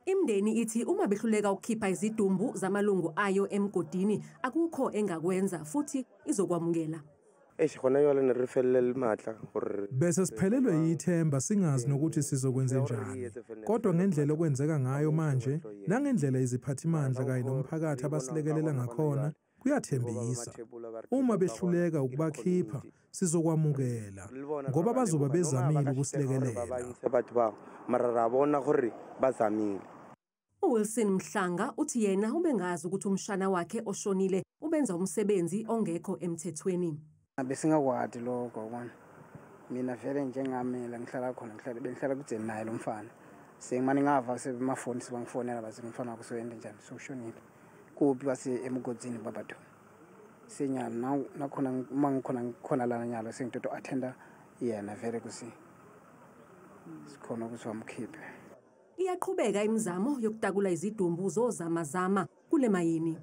Imindeni ithi uma behluleka ukukhipha izidumbu zamalungu ayo emgodini, akukho engakwenza futhi izokwamukela. Bese siphelelwe yithemba, singazi nokuthi sizokwenze njani. Kodwa ngendlela okwenzeka ngayo manje, nangendlela iziphathimandla kanye nomphakathi abasilekelela ngakhona, kuyathembisa. Uma behluleka ukubakhipha, sizokwamukela ngoba bazoba bezamile ukusilekelela. UWilson Mhlanga uthi yena ubengazi ukuthi umshana wakhe oshonile ubenza umsebenzi ongekho emthethweni. Besingakwadi lokho yabona. Mina vele njengami la ngihlala khona, bengihlala kude naye lo mfana. Sengimane ngava sebemafoni sebangifonela bathi umfana wakho soyende njani, sowushonile. Kuphi base emgodini Barberton. Senyalo nakhona uma ngikhona ngikhona lana nyalo sengitoto attenda yena vele kusi sikhona ukuthi wamkhiphe. Iyaqhubeka imizamo yokutakula izidumbu zozamazama kule mayini.